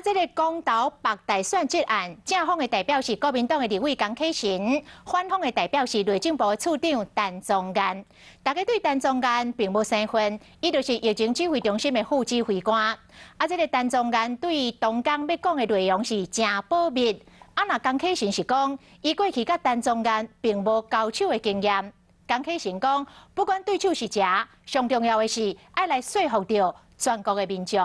這个公投縛大選這案，正方的代表是國民黨的立委江啟臣，反方的代表是內政部的處長陳宗彥。大家對陳宗彥並無生分，伊就是疫情指揮中心的副指揮官。啊，這个陳宗彥對當工欲講的內容是誠保密。啊，若江啟臣是講，伊過去佮陳宗彥並無交手的經驗。江啟臣講，不管對手是誰，上重要的是愛來說服著全國的民眾。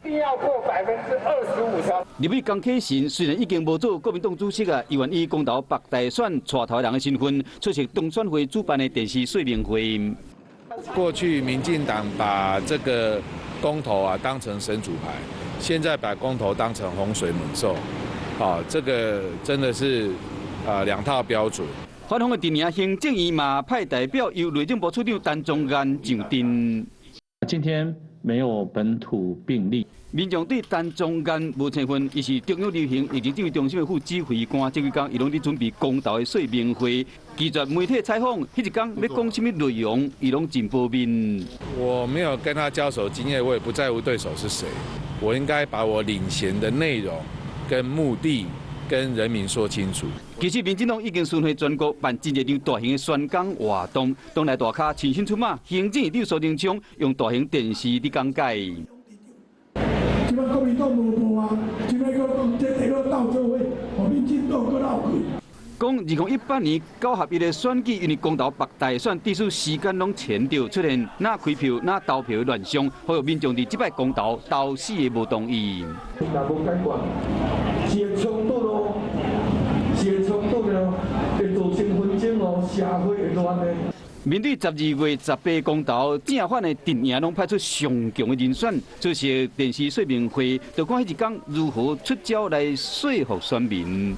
一定要過25%條。立委江啟臣雖然已經無做國民黨主席啊，伊願以公投縛大選帶頭人的身份出席中選會主辦的電視說明會。過去民進黨把這個公投啊當成神主牌，現在把公投當成洪水猛獸，啊，這個真的是啊兩套標準。反方的陣營行政院嘛派代表由內政部處長陳宗彥上陣。今天沒有本土病例。民眾對陳宗彥無身份，伊是中央流行疫情指揮中心的副指揮官，這幾工伊攏佇準備公投的說明會，拒絕媒體採訪。彼一工欲講啥物內容，伊攏真保密。我沒有跟他交手經驗，我也不在乎對手是誰。我應該把我領銜的內容跟目的跟人民說清楚。其實民進黨已經巡迴全國辦真濟場大型的宣講活動，當來大咖親身出馬，行政院長蘇貞昌用大型電視佇講解。這擺國民黨無無啊，這擺閣講這個鬥做伙，予民進黨閣鬧去。講2018年九合一的選舉，因為公投縛大選，致使時間攏前著，出現哪開票哪投票的亂象，呼籲民眾佇這擺公投投死的無同意。若無解決，是會衝突哦，是會衝突哦，會造成紛爭哦，社會會亂的。面對12月18公投，正反的陣營攏派出上強的人選，出席電視說明會，就看彼一工如何出招來說服選民。